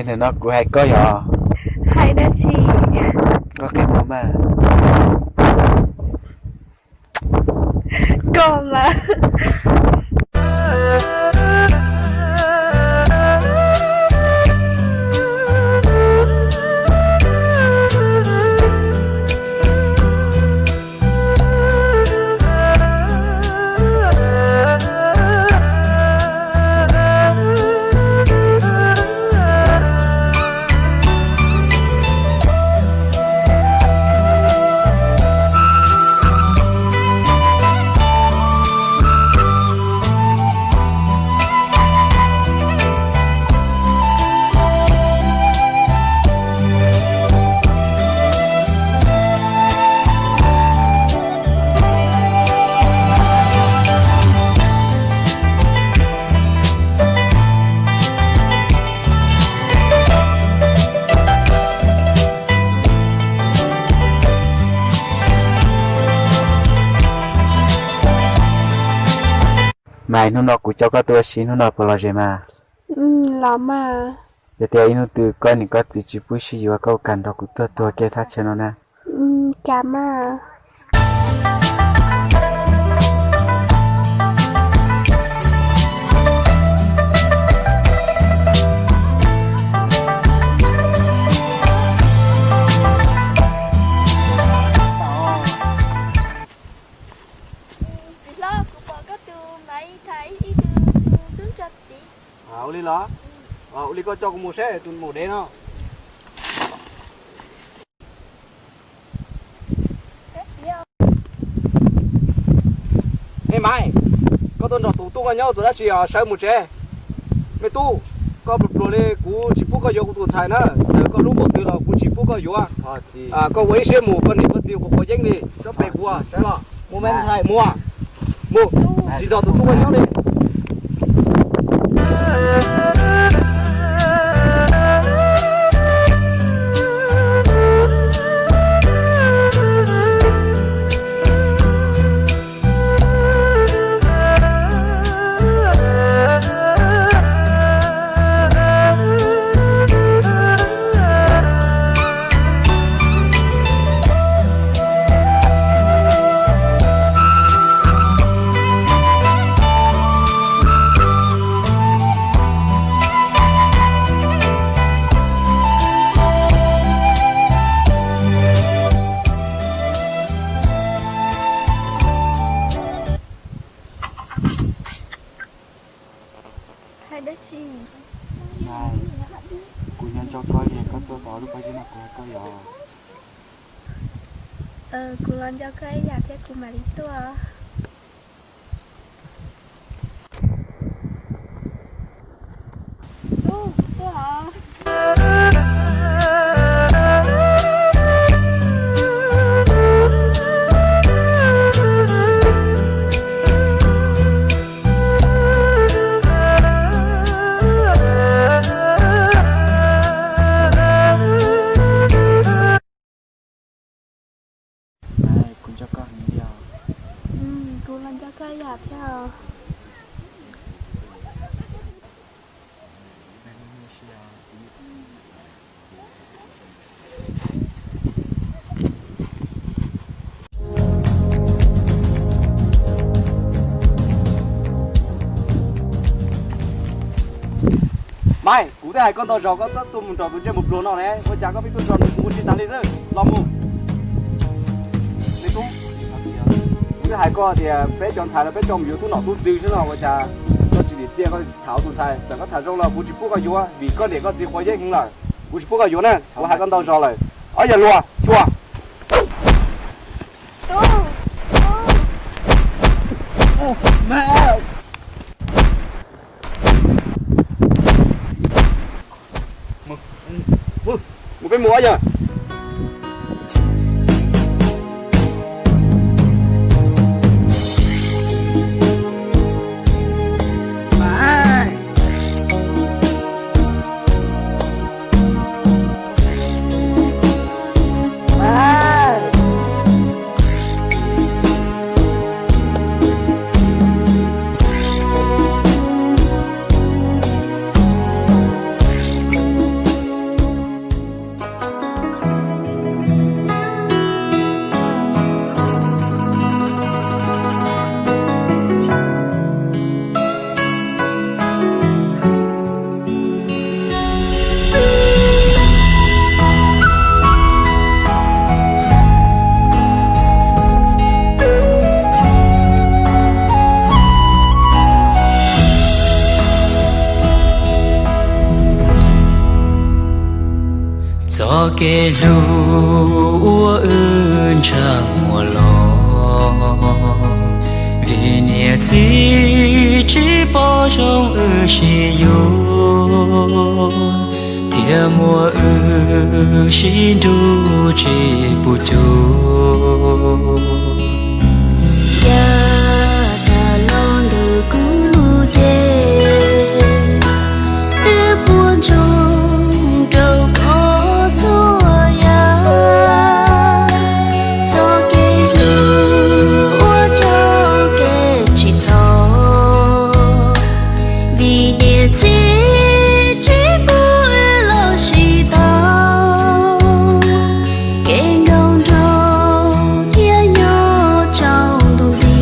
Nim no kuv hais koj yog. Hais dab tsi? Koj qhia kuv mas. Koj mas. Mas hnub no kuv coj koj tuaj ua si, hnub no puas lom zem mas? Los mas. Yog tias ib hnub twg koj niam koj txiv tsis pub sib yuav, koj kam nrog kuv tuaj tuag kiag thaj chaw no na? Kam mas. Txiv hlob, kuv pom koj tus maiv tham ib tug tub ntsuag tid. Ua li los? Ua li koj coj kuv mus seb tus maum dev no. Ej maiv, koj tuaj nrog tus tub koj nyob tus dab tsi os, sawv mus tsev. Me tub, koj pluag pluag li, kuv tsis pub koj yuav kuv tus ntxhais na, txawm koj hlub npaum twg los kuv tsis pub koj yuav. Koj ua ib siab mus, koj niam koj txiv quav quav yeeb li, txhob pe kuv, sawv los. Mus me ntxhais, mus, mus, tsis nrog tus tub koj nyob li. Hais dab tsi? Nais, kuv nco nco koj li, koj tuaj tau lub pob zeb no kuv hais koj yog. Kuv los nco koj ib yam thiab kuv mam li tuaj. Kuv nco koj heev li os. Kuv los nco koj ib yam thiab os. Maiv, kuv twb hais koj ntau zaus koj txhob tuaj mus nrog tus ntsej muag pluag no ne, ua cas koj pheej tuaj nrog nws mus ua si tas li xwb, los mus. Me tub, kuv twb hais koj tias peb cov ntxhais no peb coj mus yuav tub nom tub tswv xwb no ua cas koj tsis lim txiaj koj tham tus ntxhais, txawm koj tham zoo los kuv tsis pub koj yuav vim koj niam koj txiv quav yeeb heev lawm, kuv tsis pub koj yuav na, kuv hais koj ntau zaus lawm. Ob yawg hluas, tsuas. Mus peb mus ob yawg. Kev hlub uas wb ntsaj muag los, vim niam txiv tsis pom zoo wb sib yuav, thiaj muab wb sib nrug tsis pub cuag. Yav tas los ntawm kuv lub cev, twb puas ntsoog rau koj txhua yam. Txoj kev hlub ua rau kev tsis txhaum, vim niam txiv tsis pub wb los sib tau. Kev nkauj nraug thiaj nyob tsaus ntuj nti.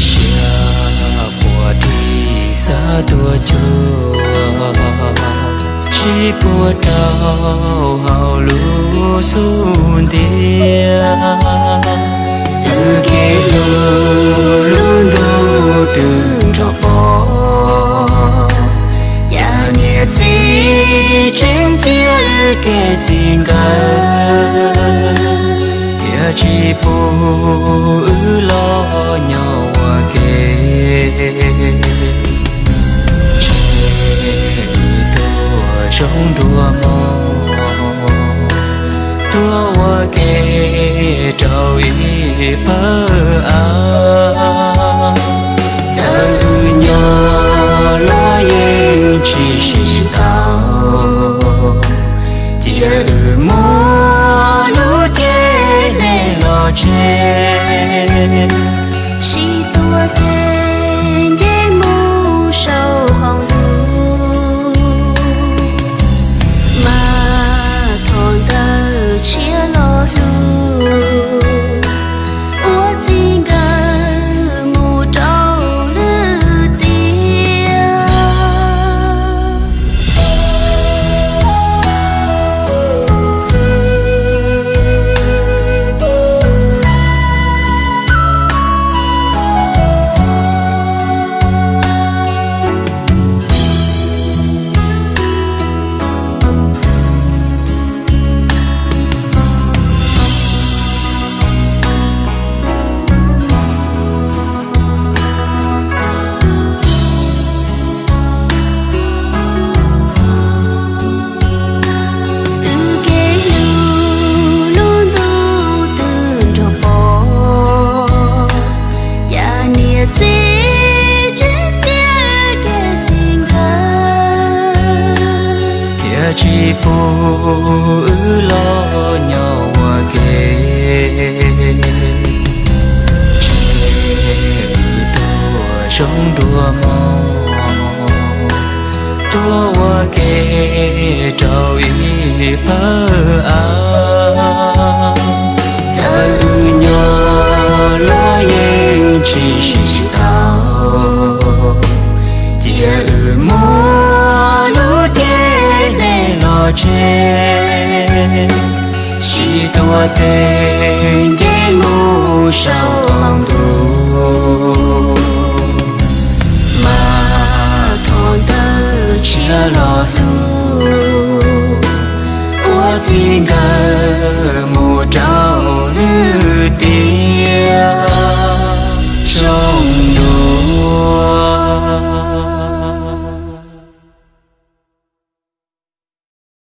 Siab quaj ris xav tuag cuag, sib puag rau hauv lub xub ntiag. Wb kev hlub lub ntuj twb nrog pom, cas niam txiv tseem txiav wb kev txij nkawm, thiaj tsis pub wb los nyob ua ke. Ntshe wb tuag zoo dua mog, tuag ua ke rau ib pawg av. Txawm wb nyob los yeej tsis sib tau, cia wb muab lub cev hle los tseg, sib tuav tes nce mus saum qaum ntuj, mas thov ntawd tshiab lo lus ua txij nkawm mus rau lwm tiam. Wb kev hlub lub ntuj twb nrog pom, cas niam txiv tseem txiav kev txij nkawm, thiaj tsis pub wb los nyob ua ke. Ntshe wb tuag zoo dua mog, tuag ua ke rau ib pawg av. Txawm wb nyob los yeej tsis sib tau, cia wb muab lub cev hle los tseg, sib tuav tes nce mus saum qaum ntuj, mas thov ntawd tshiab lo lus ua txij nkawm